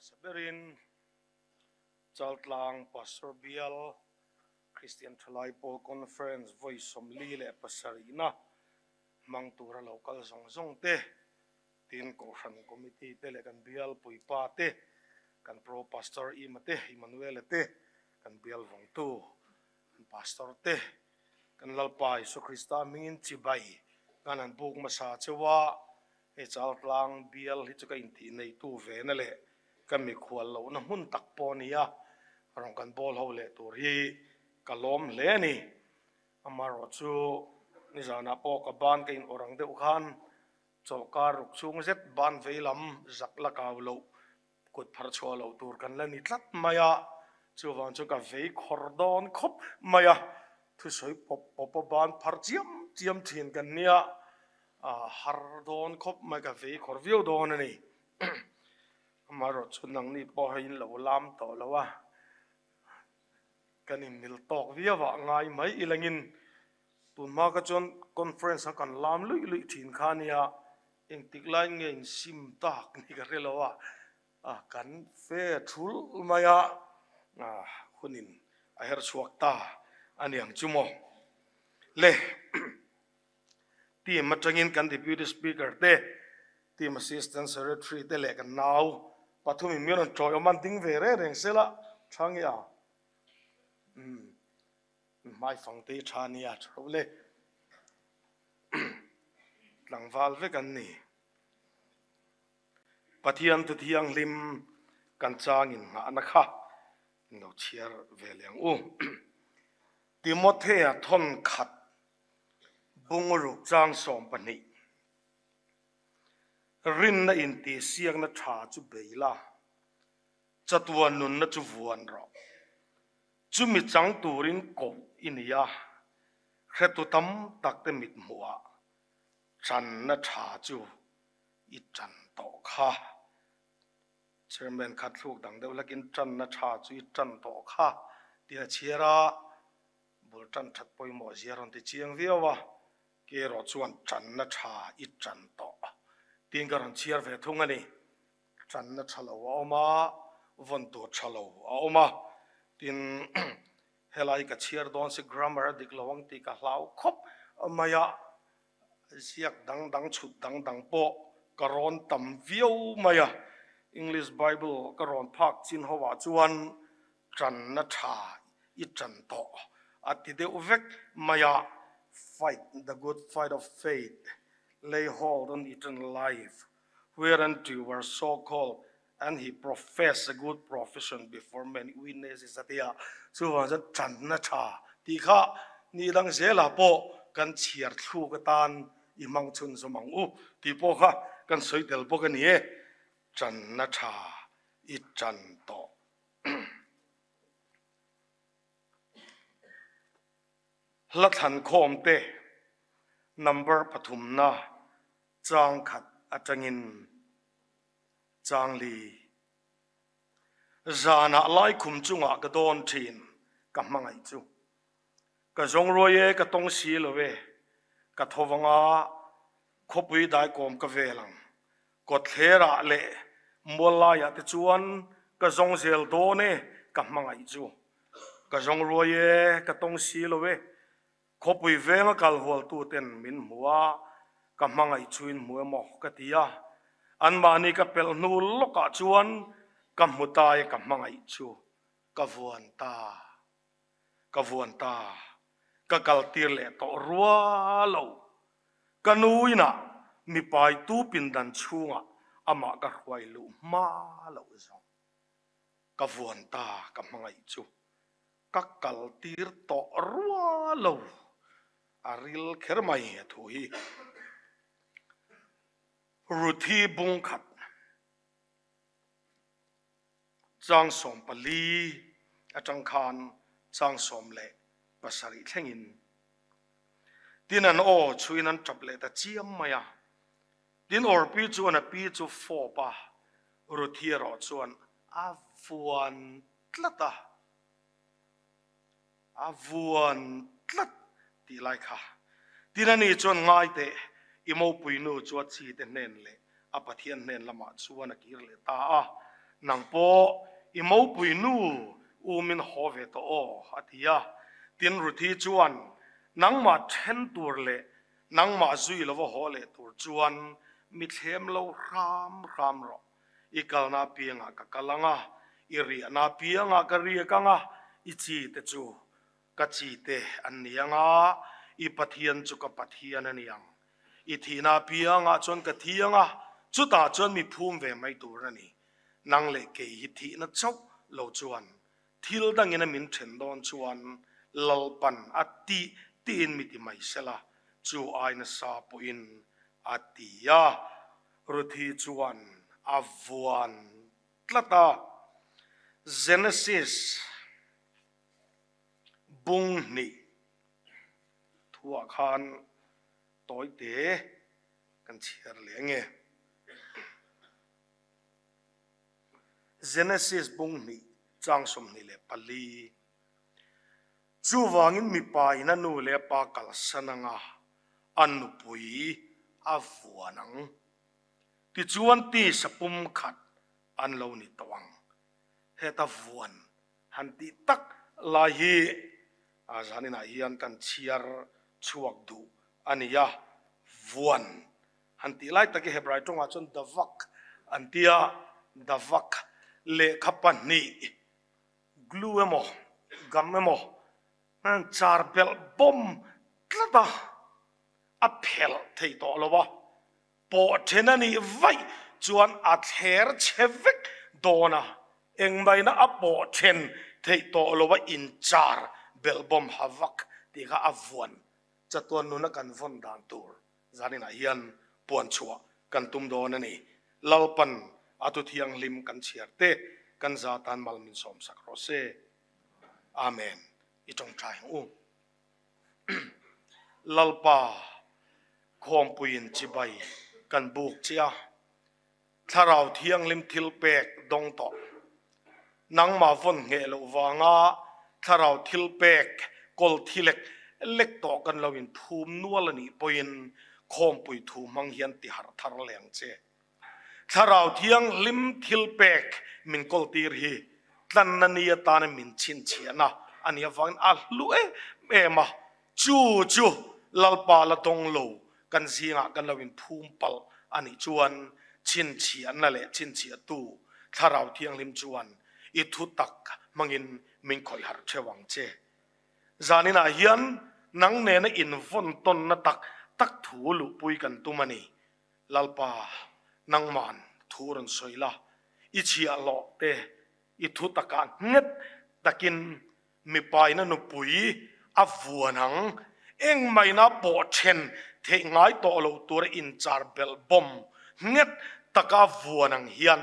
Hmasa berin Chaltlang Pastor Bial Kristian Thalai Pawl Conference vawi 47na hmang tura lo kal zawng zawng te, tin Kohhran Committee te leh kan bial puipa te, kan Pro Pastor Ima te, Immanuela te, kan bial vawngtu kan Pastor te, kan Lalpa Isua Krista hmingin chibai kan han buk hmasa cheu a, Hei Chaltlang bial hi chu ka intih neitu ve na leh ka mikhual lohna hmun tak pawh a ni a, rawn kan bawl ho leh tur hi ka lawm hle a ni. Amaherawh chu nizanah pawh ka ban ka in awrh ang deuh khan chawlhkar ruk chhung zet ban vei lam zak la kau loh kut phar chhuah loh tur kan la ni tlat mai a, chuvang chu ka vei khawr dawn khawp mai a, thusawi pawp pawp a ban phar chiam chiam thin kan nia, a har dawn khawp mai ka vei khawr viau dawn a ni. Amaherawh chu nangni pawh hei in lo lam tawh lo a, kan inmil tawk viau ah ngai mai ilangin tunhma kha chuan conference a kan lam luih luih thin kha nia, Engtik lai nge in sim tak ni ka hre lo a, kan fe thul mai a, hunin a her chhuak ta a niang chu maw. Le, team atangin kan Deputy Speaker te, Team Assistant Secretary te leh kan nau pathumin min rawn tawi awm an ding ve reng reng sela tha nge a? Umm, hmaifang te hi tha nia tha lo le. Tlangval vek an ni. Pathian thu thianghlim kan changin nghahna kha in lo chhiar ve leh ang u. Timothea thawn khat bungruk chang 12. Rinna intihsiakna tha chu bei la, chatuan nunna chu vuan rawh. Chumi chang turin koh i ni a, hretu tam tak te mithmuhah channa tha chu i chan tawh kha. Chairman kha thluk dang deuh hlakin channa tha chu i chan tawh kha tih a chhiar a, bul tan that pawimawh zia rawn ti chiang viau a, ke erawh chuan channa tha i chan tawh tiin ka rawn chhiar ve thung a ni. Channa tha lo a awm a, vawn tur tha lo a awm a, tin Helai ka chhiar dawn si grammar a dik lo ang tih ka hlau khawp mai a, ziak dang dang chhut dang dang pawh ka rawn tam viau mai a, English Bible ka rawn phak chin ho ah chuan tanna tha i tan tawh a ti deuh vek mai a, fight the good fight of faith, lay hold on eternal life, whereunto you were so called And he professed a good profession before many witnesses a ti a, chuvang chuan tanna tha tih kha ni dang zelah pawh kan chhiar thluk atan i hmang chhun zawm ang u tih pawh kha kan sawi tel bawk a ni e, tanna tha i tan tawh. Hla thlankhawm te number pathumna chang khat atangin Changli, Zanah laikhum chungah ka dawn thin ka hmangaih chu. Ka zawng ruai e, ka tawng si lo e, ka tho vanga khawpui daikawm ka vel ang. Kawtthlerah leh mual laiah te chuan ka zawng zel dawn e, ka hmangaih chu. Ka zawng ruai e, ka tawng si lo e, Khawpui venga kal hualtuten min hmu a, ka hmangaih chuin hmu emaw ka ti a. Anmahni ka pelh hnu lawkah chuan ka hmu ta e ka hmangaih chu ka vuan ta, ka vuan ta, ka kaltir leh tawh rua lo. Ka nu inah mipaitu pindan chhungah amah ka hruai luh hma loh zawng. Ka vuan ta ka hmangaih chu Ka kal tir tawh rua lo, a ril kher mai a thu hi. Ruthi bung khat chang 14 atang khan chang 17 thlengin tin an aw chhuin an tap leh ta chiam mai a. Tin Orpi chuan a pi chu fawp a, Ruthi erawh chuan a vuan tlat a, a vuan tlat tih lai kha. Tin ani chuan ngai teh, i mopui nu chu a chi te hnen leh a Pathian hnen lamah chuan a kir leh ta a. Nang pawh i mopui nu umin haw ve tawh aw, a ti a. Tin, Ruthi chuan, Nangmah then tur leh nangmah zui lova haw leh tur chuan mi thlem lo hram hram rawh. I kalna apiangah ka kal ang a, i riahna apiangah ka riak ang a, i chi te chu ka chi te an ni ang a, i Pathian chu ka Pathian a ni ang. I thihna apiangah chuan ka thi ang a, chutah chuan mi phum ve mai tur a ni. Nang leh kei hi thihna chauh lo chuan thil dangin a min then dawn chuan Lalpan a tih tiin mi ti mai sela, chu ai nasa pawhin a ti a. Ruthi chuan a vuan tlat a. Genesis bung hnih thuah khan tawite kan chhiar leh nge. Genesis bung hnih chang 24. Chuvangin mipa in a nu leh a pa kalsan anga a nupui a vuan ang. Tichuan tisa pumkhat an lo ni tawh ang. Heta vuan han tih tak lai hi zaninah hian kan chhiar chhuak duh a ni a, vuan han tih lai tak hi Hebrai tawngah chuan davak an ti a, davak lehkha pahnih glue emaw gum emaw char belh bawm tlat a, a phelh thei tawh lo a. Pawh then a nih vaih chuan a thler chhe vek dawn a, engmaina a pawh then theih tawh lo a inchar belhbawm ha vak tih kha a vuan chatuan nuna kan vawn dan tur zaninah hian puan chhuah kan tum dawn a ni. Lalpan a thu thianghlim kan chhiar te kan za tan mal min sawmsak rawh se. Amen. I tawngtai ang u. Lalpa khawmpuiin chibai kan buk che a, Thlarau Thianghlim thilpek dawng tawh. Nangmah vawn ngheh loh vanga Thlarau thilpek kawl thi lek lek tawh kan lo inphum nual a nih pawhin khawmpui thu hmang hian ti harh thar leh ang che. Thlarau Thianghlim thilpek min kawltir hi tlanna ni atana min chhinchhiahna a nih avangin a hlu em em a, chu chu Lalpa la dawng lo kan zingah kan lo inphum palh a nih chuan chhinchhiahna leh chhinchhiahtu Thlarau Thianghlim chuan i thutak hmangin min khawih harh theuh ang che. Zaninah hian nang nena invawn tawnna tak tak thu luhpui kan tum a ni. Lalpa, nangman thu rawn sawi la, i chhiahhlawh te i thu takah nghet takin mipaina nupui a vuan ang, engmaina pawh then theih ngai tawh lo tura inchar belh bawm nghet taka vuan ang hian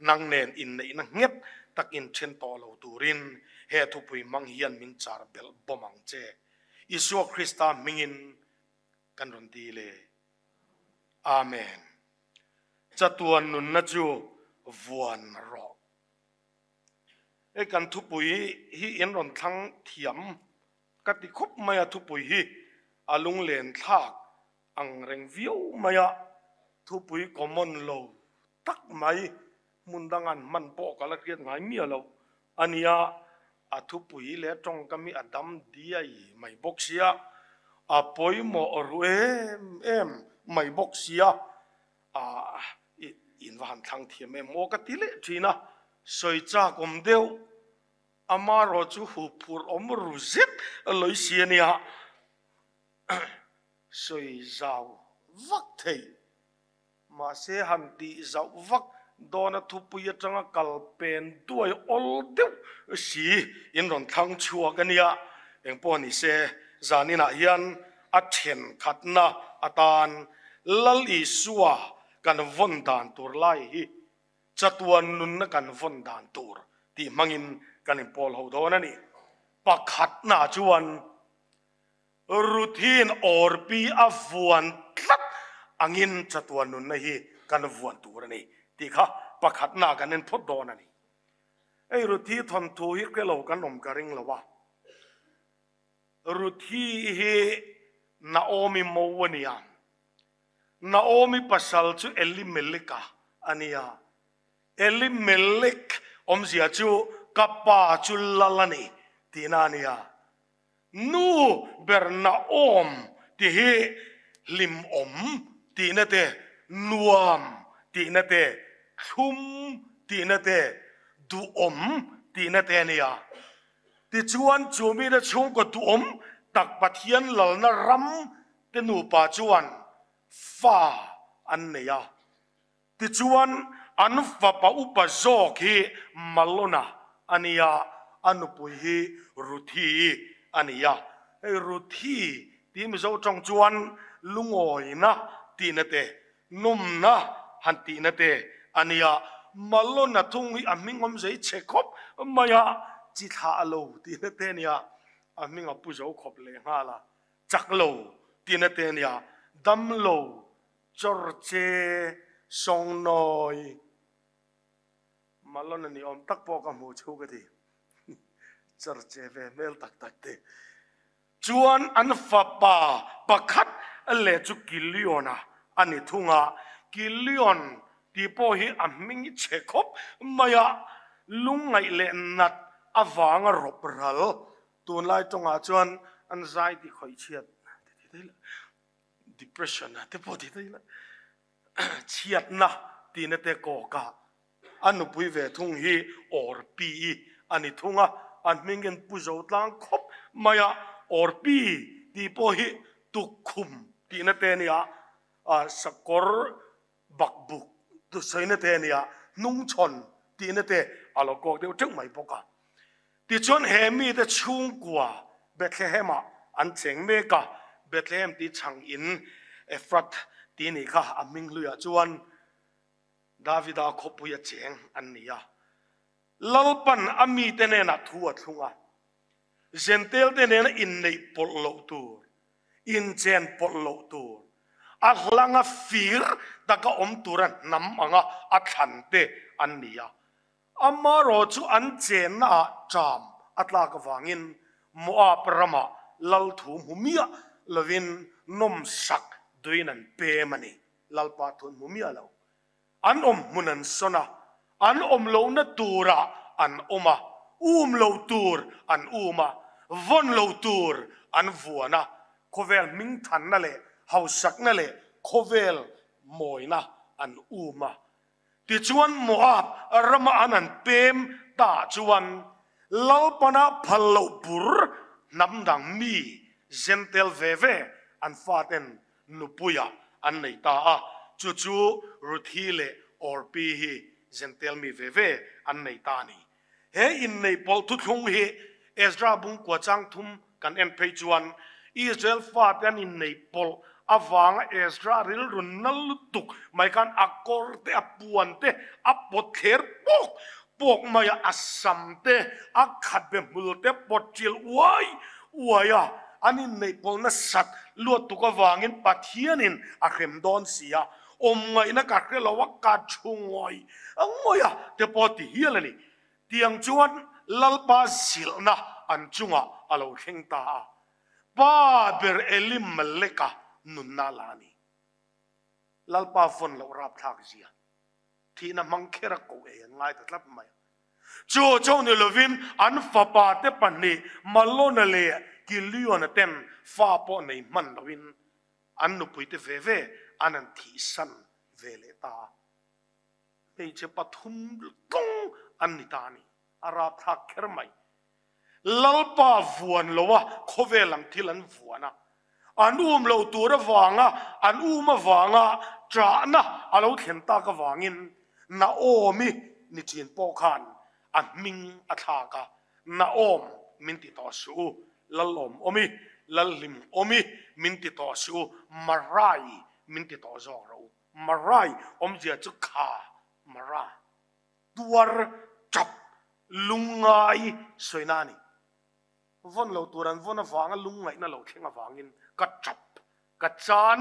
nang nen inneihna nghet tak inthen tawh lo turin he thupui hmang hian min char belh bawm ang che. Isua Krista hmingin kan rawn ti le. Amen. Chatuan nunna chu vuan rawh. Hei kan thupui hi in rawn thlang thiam ka ti khawp mai a, thupui hi a lunglen thlak ang reng viau mai a, thupui common lo tak mai hmun dangan hman pawh ka la hriat ngai miah lo a nia, a thupui leh tawngkam hi a dam diai mai bawk sia, a pawimawh ru em em mai bawk sia, ah in va han thlang thiam em aw ka ti leh thin a, sawi chak awm deuh amarawh chu huphurh awm ru zet lawi si a nia, sawi zau vak theih. Mahse han tih zauh vak dawna thupui atanga kal pen duai awl deuh si in rawn thlang chhuak a nia. Engpawh ni se, zaninah hian a thenkhatna atan Lal Isua kan vawn dan tur lai hi chatuan nunna kan vawn dan tur tih hmangin kan inpawl ho dawn a ni. Pakhatna chuan Ruthin awrpi a vuan tlat angin chatuan nunna hi kan vuan tur a ni tih kha pakhatna kan en phawt dawn a ni. Hei Ruthi thawnthu hi hre lo kan awm ka ring lo a, Ruthi hi Naomi mo a ni a, Naomi pasal chu Elimeleka a ni a. Elimelek awmzia chu ka pa chu lal a ni tihna a nia. Nu ber Naom tih hi hlimawm tihna te, nuam tihna te, thlum tihna te, duhawm tihna te a nia. Tichuan chu mite chhungkaw duhawm tak Pathian lalna ram te nupa chuan fa an nei a. Tichuan, an fapa upa zawk hi Malona a ni a, a nupui hi Ruthi a ni a. Hei Ruthi tih Mizo tawng chuan lungawina tihna te, nawmna han tihna te a ni a. Malona thung hi a hming awm zei chhe khawp mai a, chi thlah lo tihna te a ni a, a hming a pu zo khawp lehnghal a, chak lo tihna te a ni a, dam lo Chawrche Sawngnawi Malona ni awm tak pawh ka hmu chu ka ti. Chawrche ve hmel tak tak te. Chuan an fapa pakhat leh chu Kiliona a ni thung a, Kilion tih pawh hi a hming i chhe khawp mai a, lungngaih leh nat avanga rawp ral tunlai tawngah chuan an zai ti khawih chhiat ti thei la. Depression a te pawh ti daih la, chhiatna tihna te kawk a, a nupui ve thung hi Orpi a ni thung a, an hmingin pu zo tlang khawp mai a, Orpi tih pawh hi tukkhum tihna te a ni a, sakawr bakbuk sawina te a ni a, hnungchhawn tihna te a lo kawk deuh teuh mai bawk a. Tichuan he mite chhungkua Bethlehem-ah an cheng mek a, Bethlehem tih chhang in Ephrath tih nih kha a hming hluiah chuan Davida khawpui a cheng an ni a. Lalpan a mite hnenah thu a thlung a, Jentail te nena inneih pawlh loh tur, inchen pawlh loh tur, a hlanga fir taka awm tura hnam anga a thlan te an ni a. Amarawh chu an chenna ah ṭam a tlak avangin Moab ramah lal thu hmu miah lovin nawmsak duin an pem a ni. Lalpa thu an hmu miah lo. An awm hmun an sawn a, an awm lohna turah an awm a, um lo tur an um a, vawn lo tur an vuan a, khawvel hmingthanna leh hausakna leh khawvel mawina an um a. Tichuan Moab rama an an pem ta chuan Lalpana phal loh bur hnam dang mi Zentel ve ve an faten nupuiah an nei ta a, chu chu Ruthi leh Orpi hi Zentel mi ve ve an nei ta a ni. He inneih pawlh thuthlung hi Ezra bungkua chang thum kan en phei chuan Israel fate an inneih pawlh avanga Ezra rilru na lutuk mai khan a kawr te, a puan te a pawt thler pawk pawk mai a, a sam te, a khatbe hmul te pawt ṭil uai uai a, an inneih pawlh nasat luat tuk avangin Pathianin a hrem dawn si a, awm ngaihna ka hre lo a, ka thu ngawih ngawih a te pawh ti hial a ni. Tiang chuan Lalpa zilhna an chungah a lo thleng ta a, Pa ber Elimeleka nunna la a ni. Lalpa vawn loh rapthlak zia, thihna hmang kher a koh ei an ngai ta tlat mai a. Chu chauh ni lovin an fapa te pahnih Malona leh Kiliona ten fa pawh nei hman loin an nupuite ve ve an an thihsan ve leh ta a. Hmeichhe pathum tlawng an ni ta a ni. A rapthlak kher mai. Lalpa vuan lo a, khawvel ang thil an vuan a. An um lo tur avanga, an um avanga ṭahna a lo thlen tak avangin Naomi ni ṭhin pawh khan a hming a thlak a, Naom min ti tawh suh u, Lalawm awmi, Lalhlim awmi min ti tawh suh u, Marai min ti tawh zawk rawh u. Marai awmzia chu kha Mara, tuar tap lungngai sawina a ni. Vawn lo tur an vawn avanga lungngaihna lo thleng avangin ka tap, ka chan,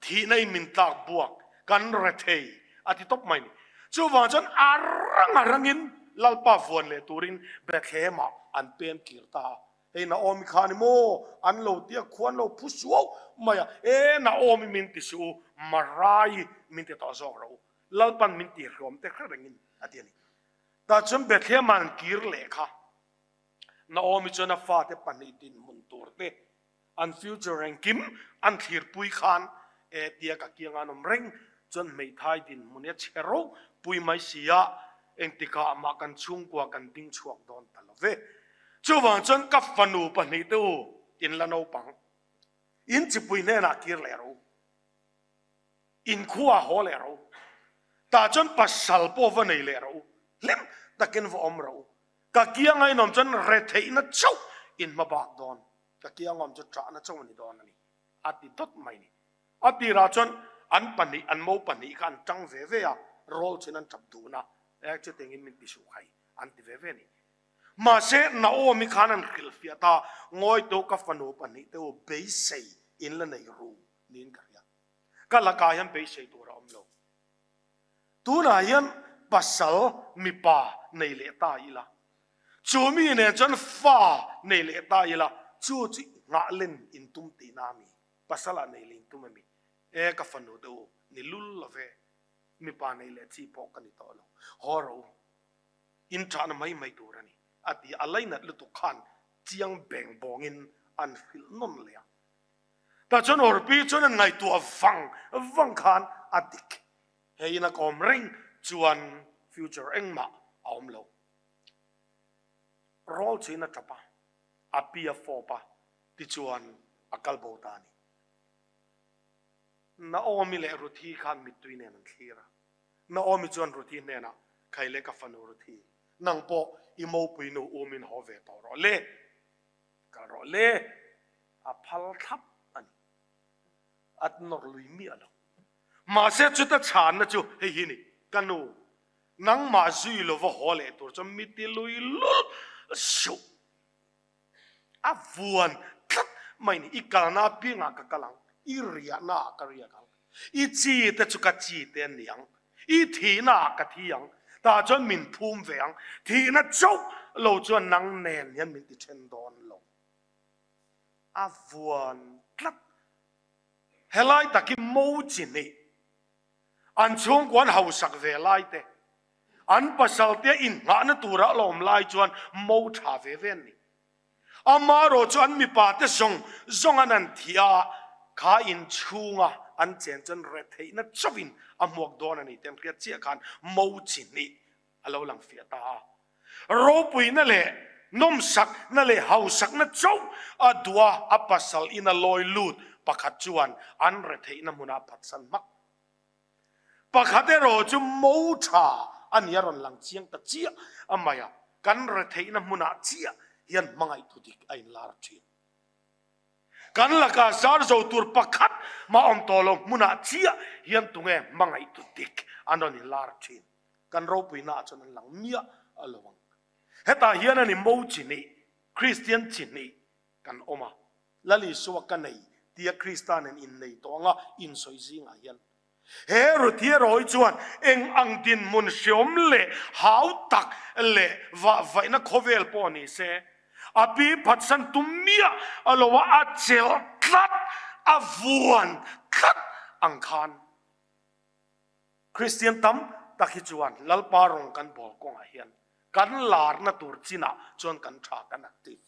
thihna in min tlak buak, kan rethei a ti tawp mai ni. Chuvang chuan a rang a rangin Lalpa vuan leh turin Bethlehem-ah an pem kir ta a. Hei Naomi kha ni maw? An lo tia khuan lo phu suau mai a, E Naomi min ti suh u, Marai min ti tawh zawk rawh u, Lalpan min ti hluam te hre rengin a ti a ni. Tah chuan Bethlehem-ah an kir leh kha. Naomi chuan a fate pahnih dinhmun tur te, an future engkim an thlirpui khan e tia ka kianga an awm reng chuan hmeithai dinhmun hi a chhe ropui mai si a, engtikah mah kan chhungkua kan ding chhuak dawn ta lo ve. Chuvang chuan ka fanu pahnihte u in la naupang, in chipui hnenah kir leh ro. Inkhua haw leh rawh u. Tah chuan pasal pawh va nei leh rawh u. Hlim takin va awm rawh u. Ka kianga inawm chuan retheihna chauh in hma bak dawn. Ka kianga awm chu ṭahna chauh a ni dawn a ni, a ti dawt mai ni. A tirah chuan an pahnih, an mo pahnih kha an ṭang ve ve a, rawl chin an ṭap dun a, e chutiangin min ti suh khai, an ti ve ve a ni. Mahse, Naomi khan an hrilhfiah ta, Ngawi tawh ka fanu pahnih te u beisei in la nei ru niin ka hria. Ka lakah hian beisei tur a awm lo. Tunah hian pasal mipa nei leh ta ila, chu mi nen chuan fa nei leh ta ila, chu chu nghah len in tum tihna a mi? Pasal ah nei leh in tum a mi? E ka fanu te u, ni lul lo ve, mipa nei leh chi pawh ka ni tawh lo. Haw rawh u, in ṭahna mai mai tur a ni, a ti a. A lainat lutuk khan chiang beng bawngin an hrilh nawn leh a. Tah chuan Orpi chuan an ngaihtuah vang vang khan a dik. Hei in a kawm reng chuan future engmah a awm lo. Rawl chuin a tap a, a pi a fawp a, tichuan a kal bo ta a ni. Naomi leh Ruthi khan mittui nen an thlir a. Naomi chuan Ruthi hnenah, Khai le ka fanu Ruthi, nang pawh i mopui nu umin haw ve tawh rawh le. Kal rawh le, a phal thlap a ni. A nawr lui miah lo. Mahse chuta chhanna chu hei hi ni, Ka nu, nangmah zui lova haw leh tur chuan mi ti lui lul suh. A vuan tlat mai ni, i kalna apiangah ka kal ang, i riahna ah ka riak ang, i chi te chu ka chi te an ni ang, I thihna ah ka thi ang, tah chuan min phum ve ang, thihna chauh lo chuan nang nen hian min ti then dawn lo. A vuan tlat. Helai tak hi mo chi hnih, an chhungkua an hausak ve lai te, an pasal te inngahna tura a lawm lai chuan mo tha ve ve an ni. Amaherawh chu an mipa te zawng zawng an an thih a, kha inchhunga an chen chuan retheihna chauhin a hmuak dawn a ni tih an hriat chiah khan mo chi hnih a lo lang fiah ta a. Ropuina leh nawmsakna leh hausakna chauh a duh a, a pasal ina lawi lut pakhat chuan an retheihna hmunah a phatsan hmak. Pakhat erawh chu mo tha a ni a rawn lang chiang ta chiah a mai a, kan retheihna hmunah chiah hian hmangaihtu dik a inlar thin. Kan lakah zar zo tur pakhat mah awm tawh lo hmunah chiah hian tunge hmangaihtu dik an rawn inlar thin. Kan ropuina ah chuan an lang miah a lo ang. Hetah hian a ni mo chi hnih, Kristian chi hnih kan awm a. Lal Isua ka nei tia Krista nen innei tawh anga insawi zingah hian he Ruthiarawi chuan eng ang dinhmun hreawm leh hau tak leh vahvaihna khawvel pawh ni se, a pi phatsan tum miah a lo a, a chelh tlat, a vuan tlat ang khan Kristian tam tak hi chuan Lalpa rawng kan bawl kawngah hian kan larna tur chinah chuan kan tha, kan active.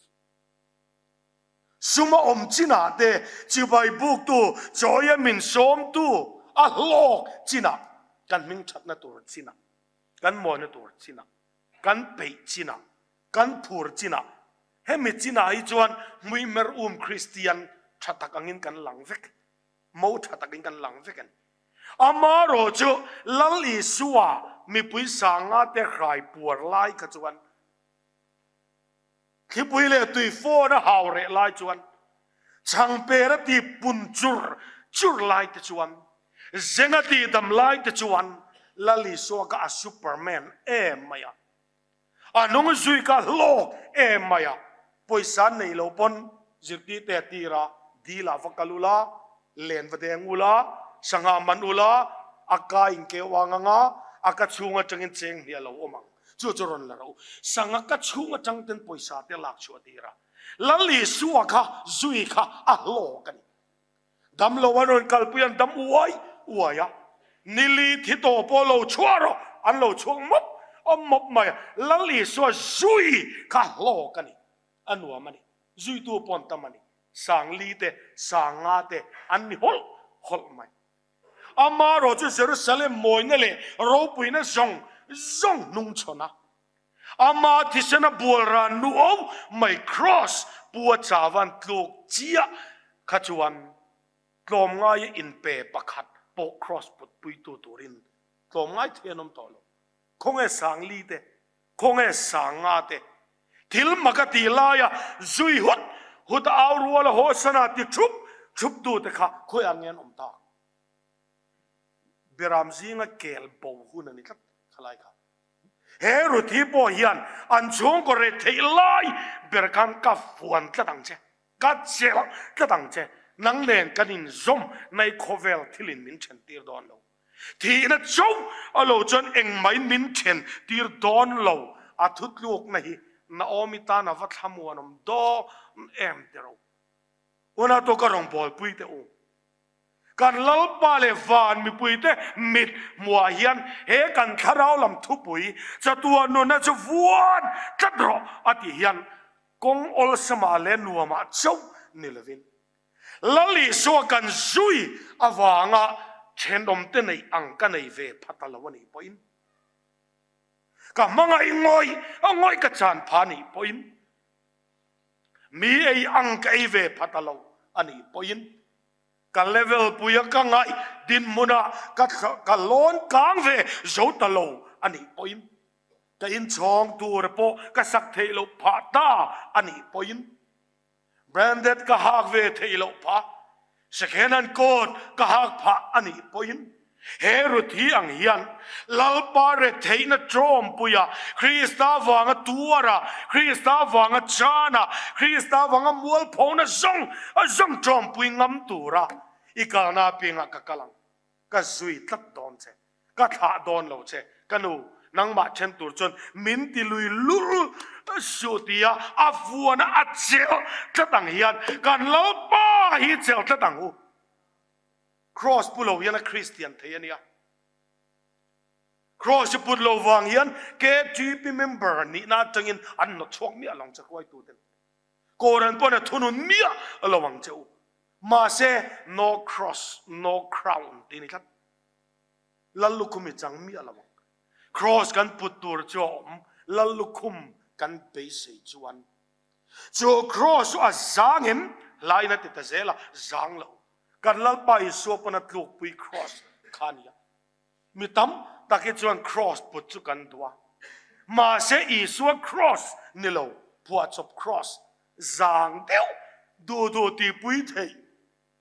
Sum a awm chinah te chibai buktu, chawia min sawmtu a hlawk chinah, kan hming thatna tur chinah, kan mawina tur chinah, kan peih chinah, kan phur chinah, hemi chinah hi chuan hmuihmer um Kristian tha tak angin kan lang vek, mo tha takin kan lang vek a ni. Amaherawh chu Lal Isua mipui sanga te hrai puar lai kha chuan Thlipui leh tui fawn a hau reh lai chuan chhangper a ti pun chur chur lai te chuan zeng a ti dam lai te chuan Lal Isua kha a superman em mai a, a nung zui kha hlawk em mai a, pawisa nei lo pawn zirtirte a tir a, dil ah va kal ula, len va deng ula, sangha man ula, a ka inkeu ang anga a ka chhung atangin cheng hnih a lo awm ang. Chu chu rawn la ro. Sanga ka chhung atang ten pawisa te lak chhuah tir a. Lal Isua kha zui kha a hlawk a ni. Dam lo an rawn kalpui an dam uai uai a. Nili thi tawh pawh lo chhuah rawh an lo chhuak mawp Awm mawp mai a, Lal Isua zui kha hlawk a ni, a nuam a ni, zuitu pawh an tam a ni, Sangli te, Sanga te an ni hawlh hawlh mai. Amaherawh chu Jerusalem mawina leh ropuina zawng zawng hnungchhawn a, ama thisena bual ran nu o mai Kraws pu a chavan tluk chiah kha chuan tlawmngaia inpe pakhat pawh Kraws putpuitu turin tlawmngai thei an awm tawh lo. Khawnge Sangli te, khawnge Sanga te, thil mak a tih laia zui hut hut a au rual a hawsana ti thup thup tu te kha khawiah nge an awm tak? Biram zinga kel bo hun a ni tlat khalai kha. He Ruthi pawh hian an chhungkaw reh theih lai ber khan ka fuan tlat ang che, ka chelh tlat ang che, nang nen kan inzawm nai khawvel thilin min then tir dawn lo. Thihna chauh a lo chuan engmai min then tir dawn lo, a thutlukna hi Naomi tan a va thlamuanawm dawn em tiro. Una tawka rawngbawlpui teh u. Kan Lalpa leh van mipuite mit hmuah hian he kan thlarau lam thupui chatuan nunna chu vuan tlat rawh a tih hian kawng awlsamah leh nuamah chauh ni lovin Lal Isua kan zui avanga thenawmte neih ang ka nei ve phat a lo a nih pawhin, ka hmangaih ngawih a ngawih ka chan pha a nih pawhin, mi ei ang ka ei ve phat a lo a nih pawhin, ka level puia ka ngaih dinhmunah ka ka lawn kang ve zo ta lo a nih pawhin, ka inchhawng tur pawh ka sak theih loh phah ta a nih pawhin, Branded ka hak ve theih loh phah, second hand coat ka hak phah a nih pawhin he Ruthi ang hian Lalpa retheihna tawmpuia Krista vanga tuara, Krista vanga chana, Krista vanga mualphona zawng a zawng tawmpui ngam tura i kalna apiangah ka kal ang. Ka zui tlat dawn che. Ka thlah dawn lo che, ka nu, nangmah then tur chuan min ti lui lul suh tia a vuana a chelh tlat ang hian kan Lalpa hi chelh tlat ang u. Kraws pu lo hian a Kristian thei a nia. Kraws i put lo vang hian KTP member nihna atangin an nawt chhuak miah lo ang che hruaituten. Koran pawn a thunun miah lo ang che u. Mahse, no cross, no crown tih a ni tlat. Lal lukhum i chang miah lo ang. Kraws kan put tur chu a awm, Lal lukhum kan beisei chuan. Chu kraws chu a zang em? Hlain a ti ta zel a, zang lo. Kan Lalpa Isua pawn a tlukpui kraws kha a nia. Mi tam tak hi chuan kraws put chu kan duh a. Mahse Isua kraws ni lo, phuahchawp kraws zang deuh duh duh tihpui theih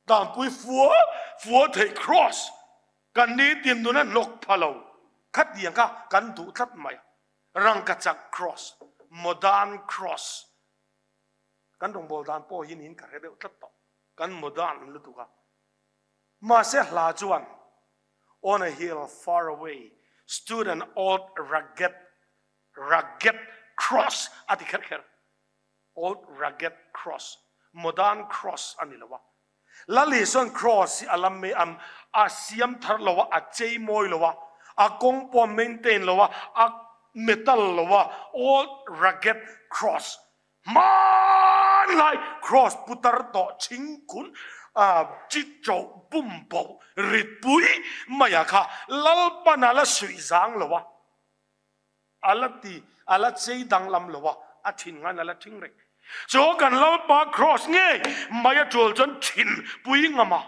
Tlangpui fua fua theih cross kan nitin nuna hnawk pha lo khatiang kha kan duh tlat mai a, rangkachak cross, modern cross kan rawngbâwl dan pawh hi niin ka hre deuh tlat tawh, kan modern lutuk a. Mahse hla chuan On a hill far away stood an old rugged rugged cross a ti kher kher. Old Rugged Cross, Modern Cross a ni lo a. Lal Isuan Cross hi a lam mai a, a siam thar lo a, a chei mawi lo a, a kawng pawh a maintain lo a, a metal lo a, Old Rugged Cross, hmanlai Cross putar tawh chhingkhun chi chauh bum boh ritpui maia kha Lalpan a la suih zang lo a. A la ti, a la chei danglam lo a, a thin ngan a la thing reng. Chu kan Lalpa Kraws ngei mai a tul chuan thin pui ngam a,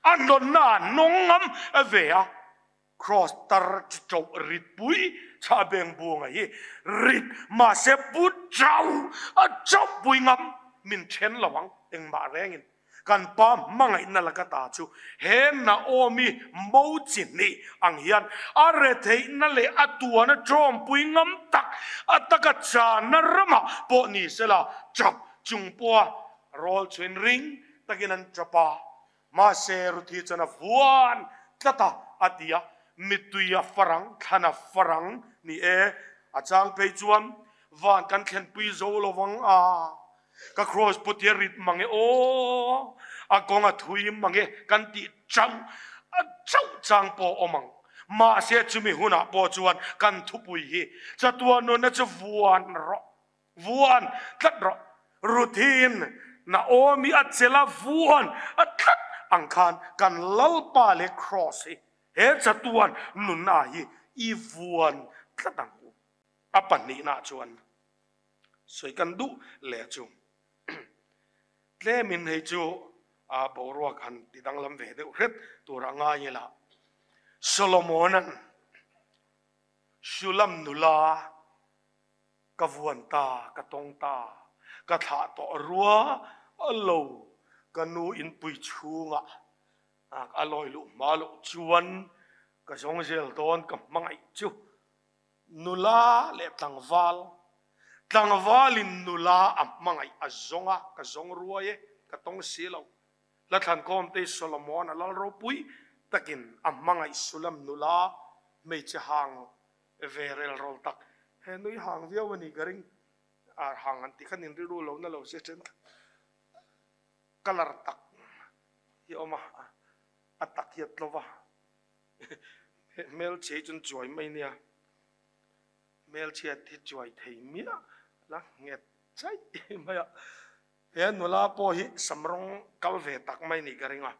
a nawnna a nawng ngam ve a. Kraws tar chi chauh rit pui chhah beng bunga hi rit mahse pu chau a chauh pui ngam min then lo ang engmah rengin. Kan pa hmangaihna laka ta chu he Naomi mo chi hnih ang hian a retheihna leh a tuana tawmpui ngam tak a taka chana ramah pawh ni sela chap chung pawha rawl chhuin ring takin an chap a. Mahse Ruthi chuan a vuan tlat a, a ti a, mittui a farang, thlan a farang ni e. A chang phei chuan van kan thlenpui zo lovang a. Ka cross put hi a rit mang e aw, a kawng a thui mang e kan tih chauh a chauh chang pawh a awm ang. Mahse chumi hunah pawh chuan kan thupui hi chatuan nunna chu vuan rawh, vuan tlat rawh. Ruthin Naomi a chela vuan a tlat ang khan kan Lalpa leh Kraws hi he chatuan nunna hi i vuan tlat ang u. A pahnihna chuan sawi kan duh leh chu tlemin hei chu a boruak han ti danglam ve deuh hret tur a ngai ila. Solomona'n Shulam nula ka vuan ta, ka tawng ta, ka thlah tawh rua lo, ka nu inpui chhungah a lawi luh hma loh chuan ka zawng zel dawn ka hmangaih chu. Nula leh tlangval, tlangvalin nula a hmangaih a zawng a, ka zawng ruai e, ka tawng si lo. Hlathlankhawmte Solomon a lal ropui takin a hmangaih Sulam nula hmeichhe hang ve rel rawl tak, he nui hang viau a nih ka ring, ar hang an tih khan inriru lo na lo se then kha colour tak hi a awm a, a tak hi a tlo va. Hmelchhe hi chuan chuai mai nia, hmelchhiat hi chuai thei miah la nghet chaih mai a. He nula pawh hi sam rawng kal ve tak mai nih ka ring a,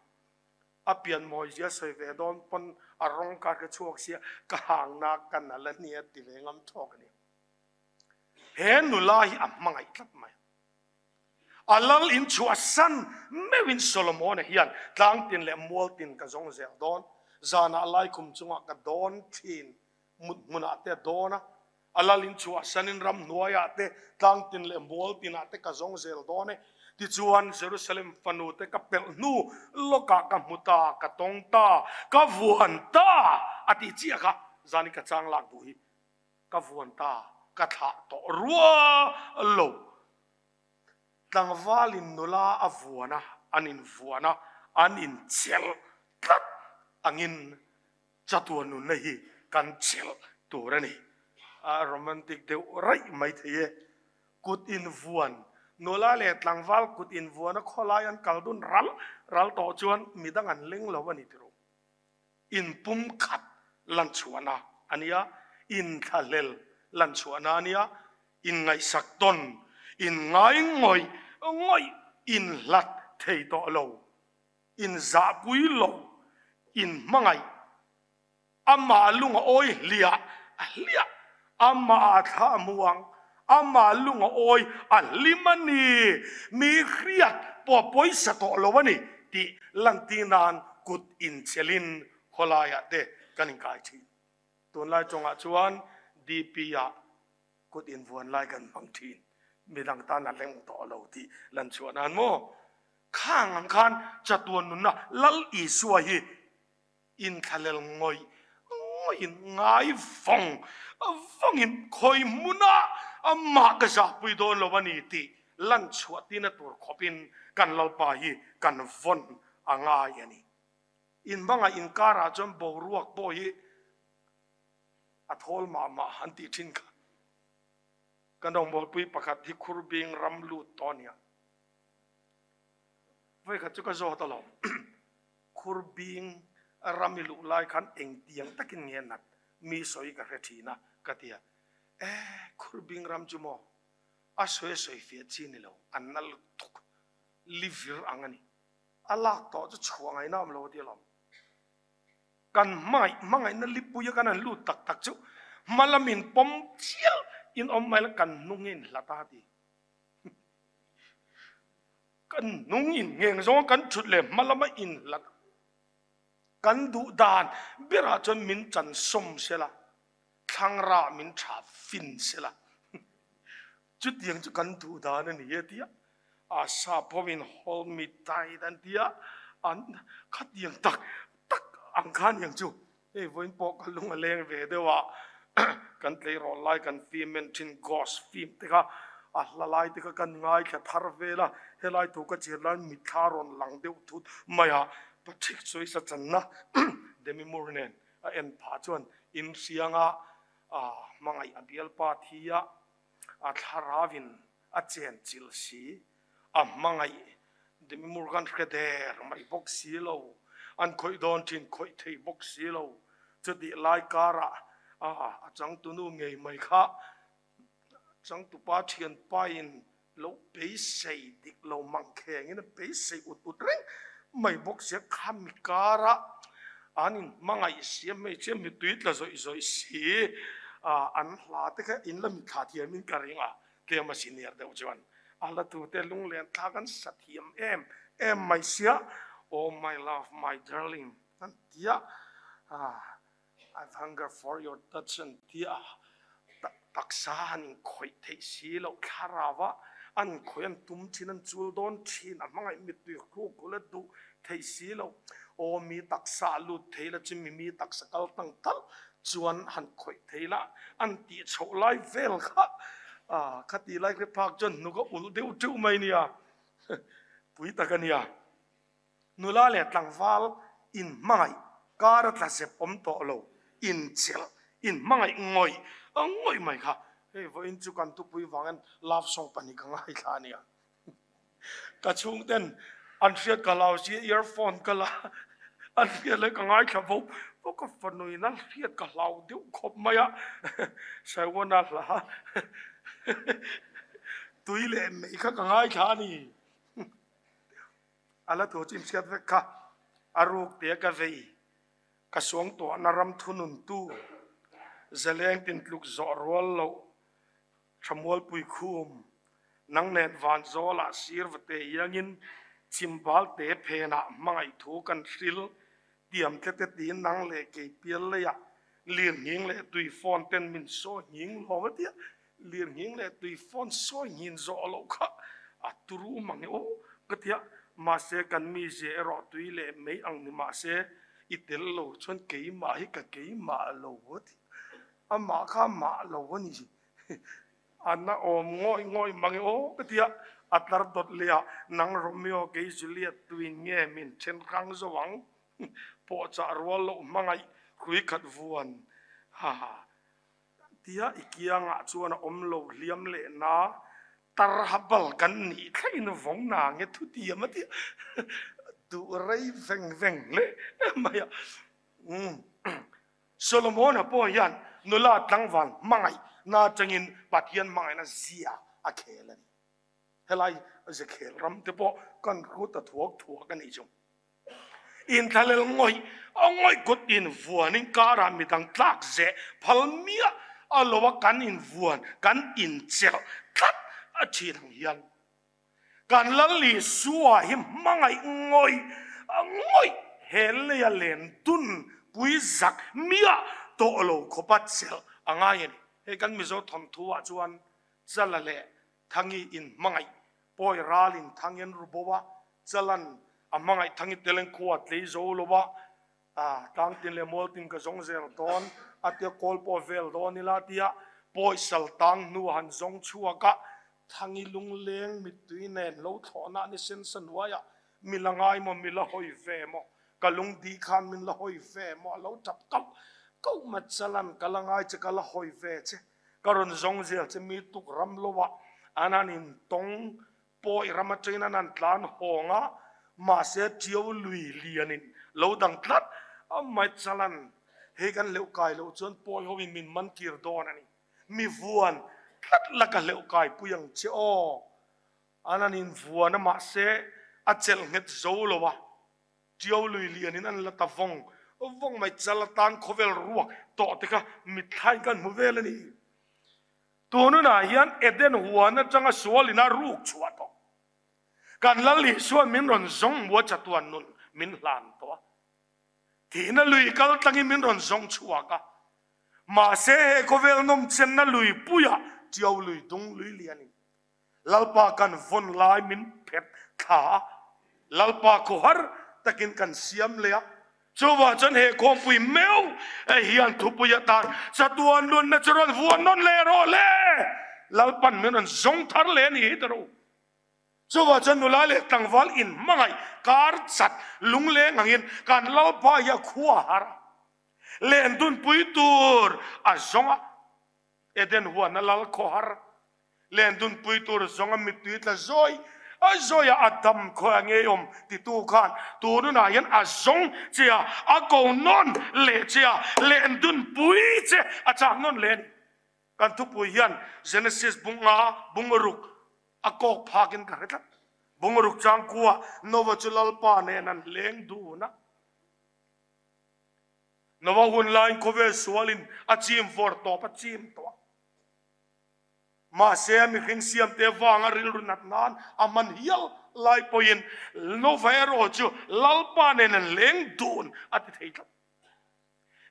a pian mawi zia sawi ve dawn pawn a rawng kar ka chhuak sia ka hang na ka nal a nia ti ve ngam thawk a ni. He nula hi a hmangaih tlat mai. A lal in chhuahsan meuhin Solomona hian tlangtin leh mualtin ka zawng zel dawn. Zanah laikhum chungah ka dawn thin, mut hmunah te a dawn a. A lal in chhuahsanin ramhnuaiah te, tlangtin leh mualtinah te ka zawng zel dawn e. Tichuan, Jerusalem fanu te ka pelh hnu lawkah ka hmu ta, ka tawng ta, ka vuan ta a tih chiah kha zani ka chang lak duh hi. Ka vuan ta, ka thlah tawh rua lo. Tlangvalin nula a vuan a, an invuan a, an inchelh tlat angin chatuan nunna hi kan chelh tur a ni. A romantic deuh raih mai thei e. Kut invuan, nula leh tlangval kut invuan a khawlai an kal dun ral ral tawh chuan midang an leng lo a ni tiro. Inpumkhat lanchhuahna a nia, inthlahlel lanchhuahna a nia, inngaihsak tawn, inngai ngawih ngawih, inhlat thei tawh lo, inzahpui lo, inhmangaih, amah lung a awi hliah a hliah, amah a thla a hmu ang, amah lung a awi a hlim a ni, mi hriat pawh pawisa tawh lo a ni tih lantir nan kut inchelin khawlaiah te kan inkai thin. Tunlai tawngah chuan DP-ah kut invuan lai kan hmang thin. Midang tan a leng tawh lo tih lan chhuah nan maw? Khang ang khan chatuan nunna Lal Isua hi Inthlahlel ngawih ngawihin ngai vawng vawngin khawi hmunah amah ka zahpui dawn lo a ni tih lan chhuah tina tur khawpin kan Lalpa hi kan vawn a ngai a ni. Inhmangah inkarah chuan boruak pawh hi a thawl mah mah an tih thin kha. Kan rawngbawlpui pakhat hi Khurbing ram lut tawh a nia. Vawikhat chu ka zawt alawm. Khur bing ram i luh lai khan engtiang takin nge nat mi sawi ka hre thin a, ka ti a. E, khur bing ram chu maw? A sawi a sawi fiah chi ni lo, a na lutuk, li vir ang a ni. A lak tawh chu chhuah ngaihna awm lo a ti alawm. Kan hmangaih, hmangaihna lipui a kan han lut tak tak chu hma lamin pawm chial in awm mai la, kan hnung in hlat a ti. Kan hnung in ngheng zawnga kan thut leh hma lama inhlat kan duh dan berah chuan min chan sawm sela, thlangrah min tha fin sela. Chutiang chu kan duh dan a ni e tia a sap hovin hold me tight an tia an khatiang tak tak ang kha aniang chu. Hei vawiin pawh ka lung a leng ve deuh a, kan tleirawl lai kan film en thin ghost film te kha a hla lai te kha kan ngaithla thar vel a, helai thu ka chhiar lai mitthla rawn lang deuh thut mai a, Patrick Swayze channa Demi Moore nen a en phah chuan inhrianga hmangaih a bialpa thi a, a thlarauin a chen chilh si, a hmangaih Demi Moore khan hre der mai bawk si lo, an khawih dawn thin khawih thei bawk si lo. Chutih lai karah a changtunu ngei mai kha changtupa thianpain lo beisei dik lo mang khengin a beisei ut ut reng mai bawk sia. Khami karah an inhmangaih sia hmeichhia mittui tla zawih zawih si an hla te kha in la mitthla thiamin ka ring a, tlem a senior deuh chuan a la tute lunglen thlak an sa thiam em em mai sia, Oh my love, my darling an ti a, I've hunger for your touch an ti a, taksa an inkhawih theih si loh thlarau a, an inkhawih an tum thin, an chul dawn thin, a hmangaih mittui hruk ula duh theih si loh, aw mi taksa a lut thei la chumi mi taksa kal tang tal chuan han khawih thei la an tih chhoh lai vel kha kha tih lai hre phak chuan hnuk a ulh deuh teuh mai nia pui tak a nia. Nula leh tlangval in hmangaih kar a tla zep awm tawh lo, inchelh, in hmangaih ngawih ngawih mai kha hei vawiin chu kan tupui vangin love song pahnih ka ngaithla a nia. Ka chhungten an hriat ka hlau si earphone ka la an hriat leh ka ngaithla vo vo ka fanuin a hriat ka hlau deuh khawp mai a Saiwana hla tui leh mai kha ka ngaithla a ni. A la thu chu inhriat vek kha a ruk te ka vei ka suang tuahna ram thununtu zaleng tintluk zawh rual loh Thamualpui khum, nang nen van zawlah sir va te iangin chimbal te phenah hmangaih thu kan hril tiam tle te tiin nang leh kei pial leiah lirnghing leh tui phone ten min sawi nghing lawm a tia, lirnghing leh tui phone sawi nghin zawh loh kha a turu mang e aw ka tia, mahse kan mizia erawh tui leh mai ang ni mahse i tel lo chuan keimah hi ka keimah lo a ti. Amah kha mah lo a ni. An a awm ngawih ngawih mang e aw ka ti a, a tlar dawt leh a, nang Romeo kei Juliet tuin nge min then hrang zo ang? Pawhchah rual loh hmangaih hrui khat vuan ha tia i kiangah chuan a awm lo hliam leh na tar ha bal kan nih thlengin vawng na nge thu tiam a ti a, duh rei veng veng hle mai a. Solomona pawh hian nula tlangval hmangaih na atangin Pathian hmangaihna zia a khel a ni. Helai ze khel ram te pawh kan ru ta thuak thuak a nih chu. Inthalel ngawih a ngawih kut invuanin karah midang tlak zeh phal miah a lo a kan invuan kan inchelh tlat a thin ang hian Kan Lal Isua hi hmangaih ngawih ngawih he leia len dun pui zak miah tawh lo khawpa chelh a ngai a ni. Hei kan Mizo thawnthu ah chuan Chala leh Thangi in hmangaih pawi ralin Thangi an ru bo a, Chalan a hmangaih Thangi teleng khua tlei zo lo a, Tlangtin leh Mualtin ka zawng zel dawn a tia kawl pawh vel dawn ila tia pawi sal tang hnu a han zawng chhuak a, Thangi lungleng mittui nen lo thlawhna ni sen sa hnuaiah mi la ngai maw, mi la hawi ve maw, ka lungdi khan min la hawi ve maw a lo tap kauh kauh mai Chalan ka la ngai che ka la hawi ve che, ka rawn zawng zel che mi tuk ram lo ah an han intawng Pawi ram atangin an han tlan hawng a, mahse Ṭiau lui lianin lo dang tlat a mai chalan hei kan hleuh kai loh chuan pawi hoin min man kir dawn a ni. Mi vuan tlat la ka hleuh kai pui ang che aw. An han invuan a mahse a chelh nghet zo lo a, Ṭiau lui lianin an la ta vawng vawng mai chal atan khawvel ruak tawh te kha mitthlain kan hmu vel a ni. Tununah hian Eden huan atanga sualin a ruk chhuah tawh. Kan Lal Isuan min rawn zawng hmu a chatuan nun min hlan tawh a. Thihna lui kal tlangin min rawn zawng chhuak a. Mahse he khawvel nawmchenna lui puiah Tiau lui dung lui lianin Lalpa kan vawn lai min phet thla a, Lalpa khawhar takin kan siam leh a. Chuvah chuan he khawmpui meuh hian thupui atan chatuan nunna chu rawn vuan nawn leh rawh le! Lalpan min rawn zawng thar leh a ni hi ta rawh u. Chuvah chuan nula leh tlangval inhmangaih kar chat lungleng angin kan Lalpa hi a khua har a, lendunpui tur a zawng a. Eden huana lal khawhar lendunpui tur zawnga mittui tla zawi A zawi a, a dam khawi a ngei awm titu khan tununah hian a zawng che a, a ko nawn leh che a, len dun pui che a chak nawn leh a ni. Kan thupui hian Genesis bunga bungruk a kawk phakin ka hre tlat. Bungruk changkua Nova chu Lalpa nen an leng dun a. Nova hun laiin khawvel sualin a chim vawr tawp a chim tawh a. Mahse, mihring siamte avanga rilru nat nan a hman hial lai pawhin Nova erawh chu Lalpa nen an leng dun a ti thei tlat.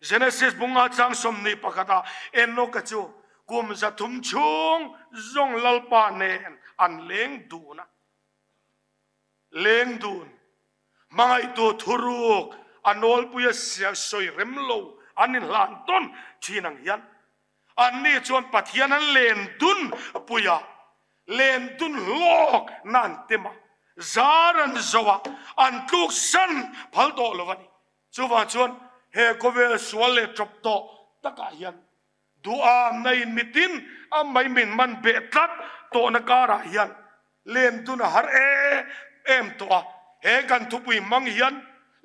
Genesis bunga chang 21 ah Enoka chu kum 300 chhung zawng Lalpa nen an leng dun a. Leng dun, hmangaihtu thuruk a nawlpuia sawi rem lo an inhlan tawn thin ang hian anni chuan Pathian an len dun pui a, len dun hlawk na an tem a, zar an zo a, an tluk san phal tawh lo a ni. Chuvang chuan he khawvel sual leh tawp tawh takah hian duham na in mitin a mai min man beh tlat tawhna karah hian len dun a har em em tawh a. He kan thupui hmang hian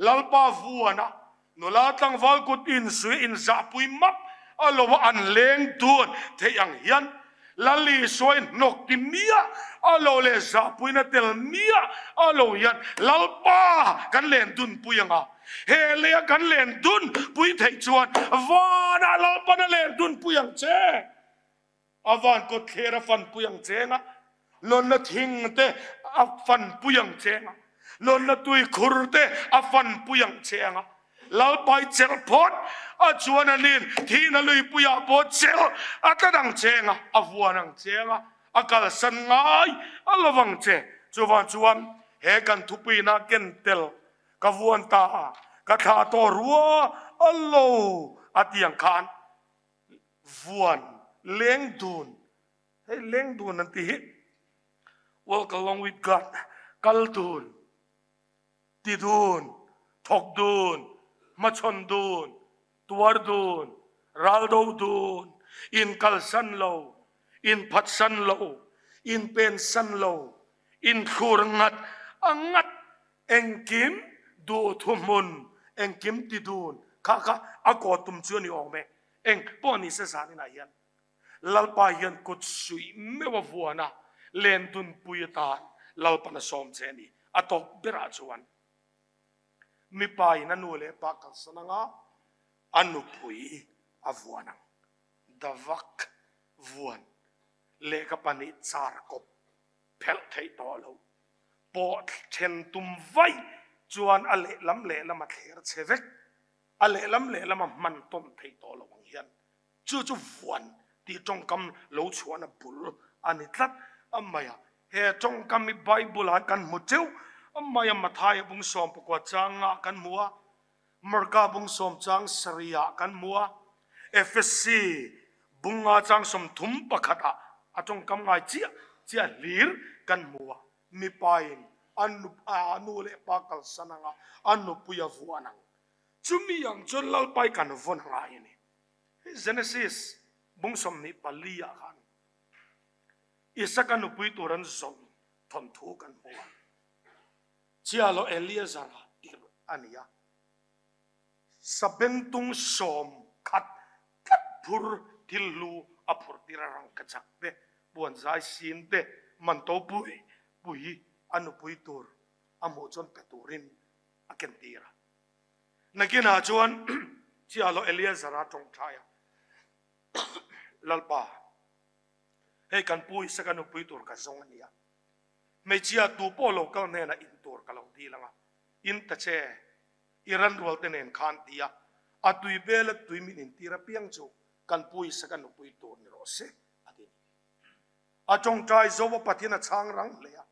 Lalpa vuana nula tlangval kut insui inzahpui map a lo a an leng dun theih ang hian Lali sawi hnawk ti miah a lo leh zahpuina tel miah a lo hian Lalpa kan len dun pui ang a, he leia kan len dun pui theih chuan vanah Lalpan a len dun pui ang che. A van kawt thler a fan pui ang cheng a, lawnna thing te a fan pui ang cheng a, lawnna tui khur te a fan pui ang cheng a. Lalpai chelh phawt a chuan a nin thihna luipuiah pawh chelh a tlat ang cheng a, a vuan ang cheng a, a kalsan ngai a lo vang che. Chuvang chuan he kan thupuina ken tel ka vuan ta a, ka thlah tawh rua a lo a ti ang khan vuan leng dun, hei leng dun an tih hi walk along with God, kal dun. Ti dun, thawk dun, hmachhawn dun, tuar dun, ral do dun, inkalsan lo, inphatsan lo, inpensan lo, inthlur ngat a ngat, engkim duh thuhmun, engkim ti dun kha kha a kaw tum chu a ni awm e. Eng pawh ni se zaninah hian Lalpa hian kut suih meuh a vuan a, len dunpui atan Lalpan a sawm che a ni. A tawp berah chuan mipa in a nu leh pa kalsan anga a nupui a vuan ang. Davak vuan lehkha pahnih char kawp phelh theih tawh lo. Pawh then tum vaih chuan a lehlam lehlam a thler che vek. A lehlam lehlam a hman tawn theih tawh lo ang hian Chu chu vuan tih tawngkam lo chhuahna bul a ni tlat a mai a. He tawngkam hi Bible-ah kan hmu teuh a mai a, Mathaia bung 19 changah kan hmu a, Marka bung sawm chang sarihah kan hmu a, Efesi bunga chang 31ah a tawngkam ngai chiah chiah hlir kan hmu a. Mipain a nu leh pa kalsan anga a nupui a vuan ang. Chumi ang chuan Lalpai kan vawn ngai a ni. Genesis bung 24 ah khan Isaka nupui tur an zawn thawnthu kan hmu a. Chialo Eleazar-a tirh a ni a. Sabengtung sawm khat tlat phur thil hlu a phurh tir a rangkachak te, puanzai sin te, manto pui pui a nupui tur a hmuh chuan pe turin a ken tir a. Nakinah chuan Chialo Eleazar-a tawngtai a, Lalpa, hei kan pu Isaka nupui tur ka zawng a nia. Hmeichhia tu pawh lo kal hnenah in tur ka lo dil ang a, in ta che, i ranrual te nen khan ti a, a tui bel a tui min intir apiang chu kan pu Isaka nupui tur ni rawh se, a ti a ni. A tawngtai zo a Pathian a chhang rang hle a.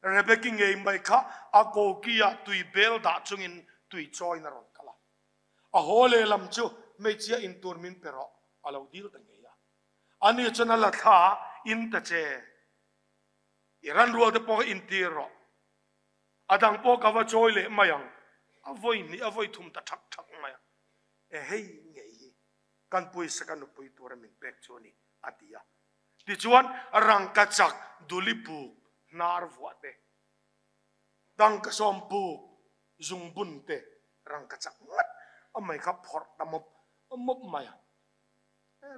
Rebeki ngei mai kha a koki-ah tui bel dah chungin tui chawiin a rawn kal a. A haw lehlam chu hmeichhia in tur min pe rawh a lo dil ta ngei a. Ani chuan a la thla a, In ta che, i ranrual te pawh kha intir rawh. A dang pawh ka va chawi leh mai ang. A vawi hnih, a vawi thum ta thak thak mai a. E hei ngei hi kan pawisa ka nupui tura min pek chu a ni, a ti a. Tichuan, rangkachak duli buk Hnar vuah te, tangka sawm buk zungbun te rangkachak ngat a mai kha phawrh ta mawp mawp mai a.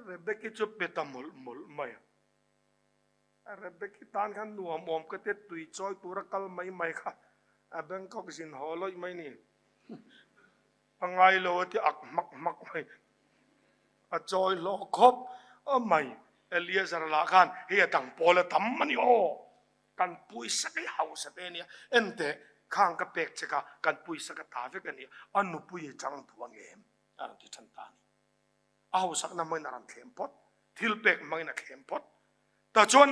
Rebeki chu pe ta mawlh mawlh mai a. Rebeki tan khan nuam awm ka te tui chawi tura kal mai mai kha a Bangkok zin haw lawih mai ni. A ngai lo a ti ak hmak hmak mai. A chawi hlawh khawp a mai. Eliezer lah khan hei a dang pawl a tam a ni aw. Kan puisa ka i hausa te ania. Enteh khang ka pek che kha kan puisa ka ta vek ania. A nupui i chang duh ang em? A rawn ti than ta a ni. A hausakna hmangin a rawn thlem phawt. Thil pek hmangin a thlem phawt. Tah chuan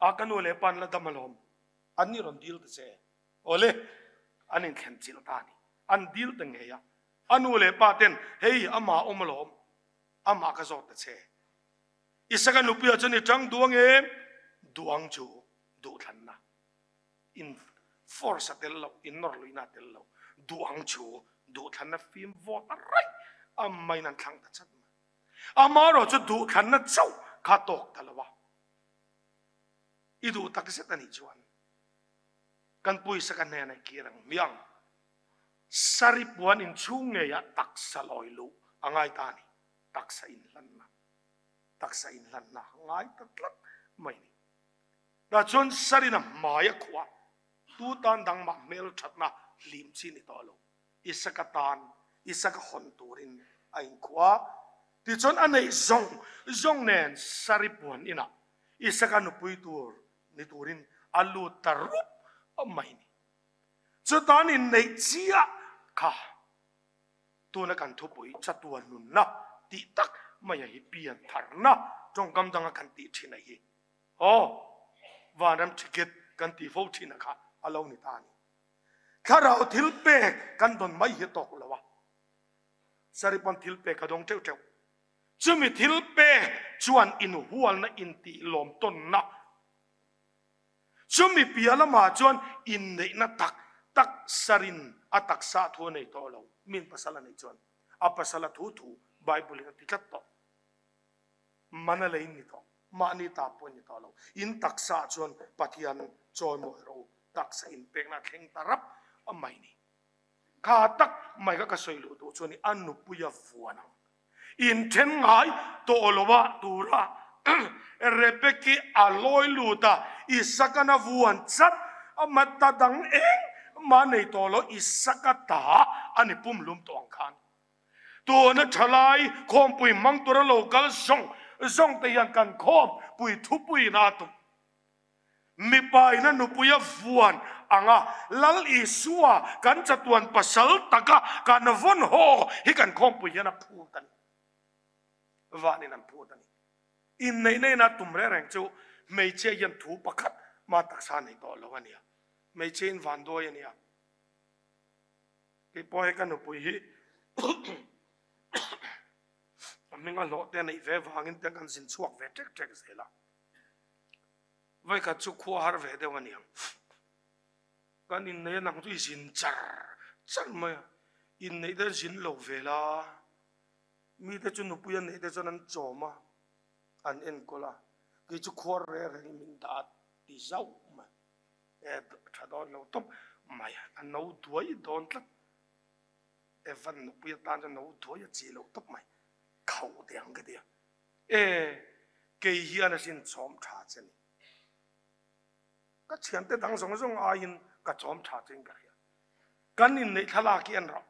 a ka nu leh pa an la dam alawm. An ni rawn dil ta che. Awle, an inthlen chilh ta a ni. An dil ta ngei a. A nu leh pa ten, Hei, amah awm alawm. Amah ka zawt ta che. Isaka nupuiah chuan i tang duh ang em? Duh ang chu duhthlanna. In force a tel lo, in nawr luihna a tel lo. Duh ang chu duhthlanna fim vawt a raih a main an thlang ta chat mai. Amaherawh chu duhthlanna chauh kha tawk ta lo a. I duh tak zet a nih chuan kan pawisa ka hnenah i kir ang hmiang. Sari puan inchhung ngeiah taksa lawi luh a ngai ta a ni. Taksa inhlanna, taksa inhlanna a ngai ta tlat mai a ni. Tah chuan Sarina hmai a khuh a, tu tan dang mah hmel thatna hlim chi ni tawh lo. Isaka tan, Isaka hawn turin a inkhuh a. Tichuan a neih zawng zawng nen Sari puan inah Isaka nupui tur ni turin a lut ta rup mai a ni. Chutan inneih chiah kha tuna kan thupui chatuan nunna tih tak maia hi pian tharna tawngkam danga kan tih thin a hi. Aw, vanram ticket kan tih fo thin a kha a lo ni ta a ni. Thlarau thil pek kan dawn mai hi tawk lo a, Saripawn thil pek a dawng teuh teuh. Chumi thil pek chuan inhualna intih lawm tawnna, chumi piah lamah chuan inneihna tak tak sarin a taksa thu a nei tawh lo. Min pasal a neih chuan a pasal a thu thu Bible in a ti tlat tawh. Man a lei ni tawh, mahni ta pawh ni tawh lo. In taksa ah chuan Pathian chawimawi rawh u, taksa inpekna a thleng ta rap a mai ni. Kha tak mai kha ka sawi luh duh chuan a nupui a vuan ang. Inthen ngai tawh lo a tura Rebeki a lawi lut a, Isaka na vuan chat a mata dang eng mah nei tawh lo, Isaka ta a ni pumhlum tawh ang khan. Tuna thalai khawmpui hmang tura lo kal zawng zawng te hian kan khawmpui thupui in a tum. Mipa in a nupui a vuan ang a, Lal Isua kan chatuan pasal taka kan vawn haw hi kan khawmpui hian a phut a ni. Vanin an phut a ni. Inneihna in a tum reng reng chu hmeichhia hian thu pakhat mah taksa nei tawh lo a nia. Hmeichhia in vanduai a nia. Kei pawh hei ka nupui hi a hming a hlawh te a neih ve vangin te kan zin chhuak ve ṭek ṭek zel a. Vawikhat chu khua har ve deuh a niang. Kan inneih a nang chu i zin char char mai a, inneih te zin lo ve la, mite chu nupui a neih te chuan an chawm a, an enkawl a, kei chu khuar reng rengin min dah a ti zauh mai. E tha dawn lo tawp mai a no duai dawn tlat Evan nupui atan chuan no duai a chi lo tawp mai khauh teh ang ka ti a e kei hian a sin chawm tha che ni ka thiante dang zawng zawng aiin ka chawm tha che in ka hria kan inneih thlalak hi en rawh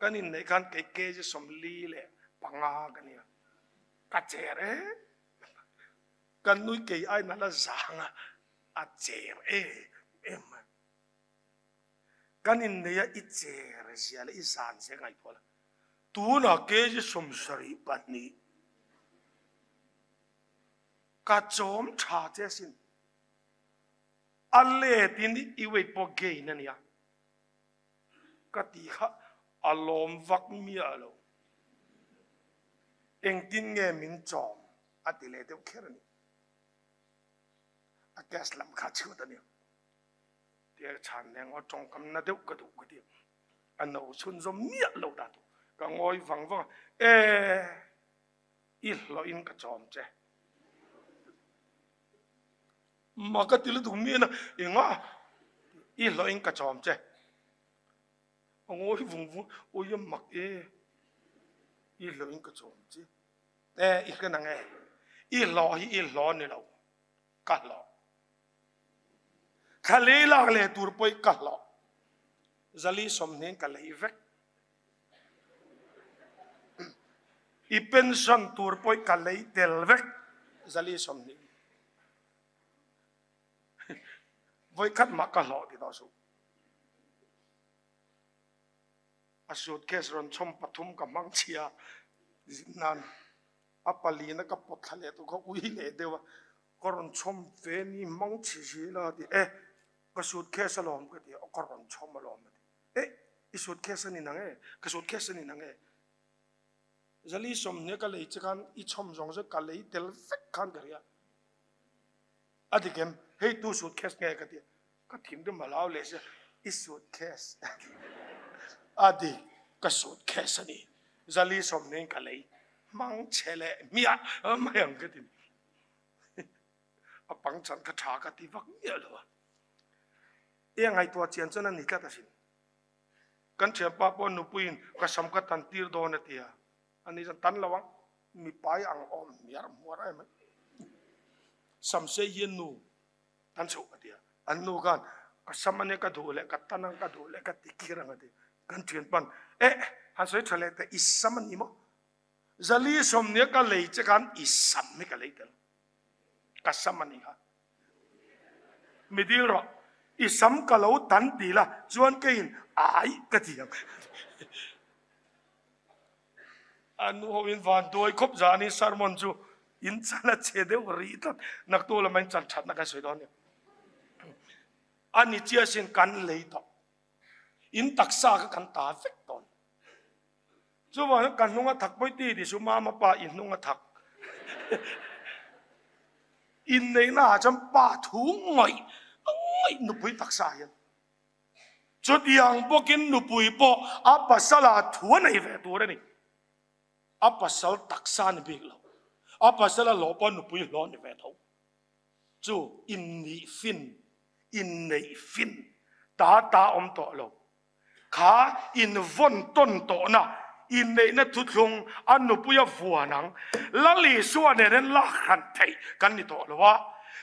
Kan inneih khan kei kg 45 ka nia, ka cher e. Kan nui kei aiin a la zang a, a cher em em mai. Kan inneih a i cher zia leh i zan zia ka ngaihtuah la, tunah kg 72 ka chawm tha che asin. A let in i weight pawh gain a nia. Ka tih kha a lawm vak miah lo. Engtin nge min chawm a ti leh deuh kher a ni. A gas lam kha chhut a ni. Tia chhan leng aw tawngkam na deuh ka duh ka ti. A no chhunzawm miah lo dan tur ka ngawi vang vang a, E i hlawhin ka chawm che. Ma ka ti lutuk mi na enga i hlawh in ka chawm che. A ngawi vung vung ui a mak e i hlawh in ka chawm che. E i hre nang e i hlawh hi i hlawh ni lo ka hlawh. Thla lei lak leh tur pawh i ka hlawh. Zali 20 ka lei vek. I pension tur pawh i ka lei tel vek. 420. Voi khat mah ka hlawh ti tawh suh. A suitcase rawn chhawm pathum ka hmang chhia nan a palina ka pawt thla leh tur kha ui leh deuh a, ka rawn chhawm ve ni hmang chhi zel a ti e, ka suitcase alawm ka ti a, ka rawn chhawm alawm a ti e, i suitcase a ni nang e, ka suitcase a ni nang e, 420 ka lei che khan i chhawm zawng zawng ka lei tel vek khan ka ria a ti kem, hei tu suitcase nge ka ti a, ka thinrim a lau leh sia, i suitcase a ti, ka suitcase a ni, 420 ka lei hmang chhe leh hmiah mai ang ka ti ni, a pangchan kha tha ka ti vak miah lo a, e ngaihtuah chian chuan a ni tlat asin, kan thianpa pawh nupuiin ka sam ka tan tir dawn a ti a, ani chuan tan lo ang, mipai ang awm hmiar hmuar em mai, sam sei hian nu Tan chhoh ka ti a, an nu khan ka sam ania ka duh leh ka tan ang ka duh leh ka ti khir ang a ti. Kan thian pan eh han sawi tha leh teh i sam a ni maw? 420 ka lei che khan i sam hi ka lei tel ka sam a ni kha. Mi dil rawh i sam ka lo tan ti la chuan keiin ai ka ti ang. A nu ho in van duai khawp zan in sermon chu in chan a che deuh rih tlat naktu lama in chan thatna kan sawi dawn nia. A ni chiah sin kan lei tawh in taksa kha kan ta vek dawn. Chuvangin ka hnung a thak pawi ti ti chu mama pa in hnung a thak. Inneihna ah chuan pa thu ngawih ngawih nupui taksa hian Chutiang bawkin nupui pawh a pasala thu a nei ve tur a ni. A pasal taksa a ni bik lo. A pasala hlawh pawh nupui hlawh a ni ve tho. Chu innih fin, inneih fin ta ta awm tawh lo. Kha invawn tawn tawhna, inneihna thuthlung a nupui a vuan ang. Lal Isua nen hian lak hran theih kan ni tawh lo a.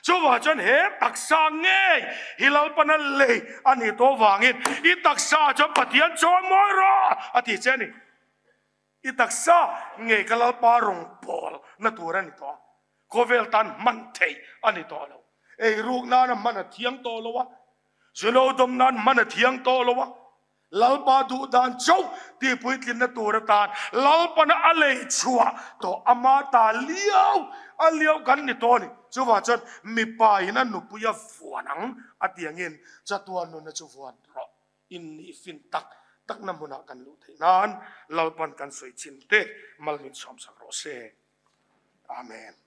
Chuvang chuan he taksa ngei hi Lalpana lei a nih tawh vangin i taksa chuan Pathian chawi mawi rawh a ti che a ni. I taksa ngei ka Lalpa rawng pawl na tur a ni tawh a, khawvel tan hman theih a ni tawh lo. Eiruk nana hman a thiang tawh lo a, zuno dawm nan hman a thiang tawh lo a, Lalpa duh dan chauh tih puitlinna tur atan Lalpana a lei chhuah tawh ama ta liau a liau kan ni tawh a ni. Chuvang chuan mipa in a nupui a vuan ang a ti angin chatuan nunna chu vuan rawh in nih fin tak takna hmunah kan luh theih nan Lalpan kan sawi chin te mal min sawmsak rawh se. Amen.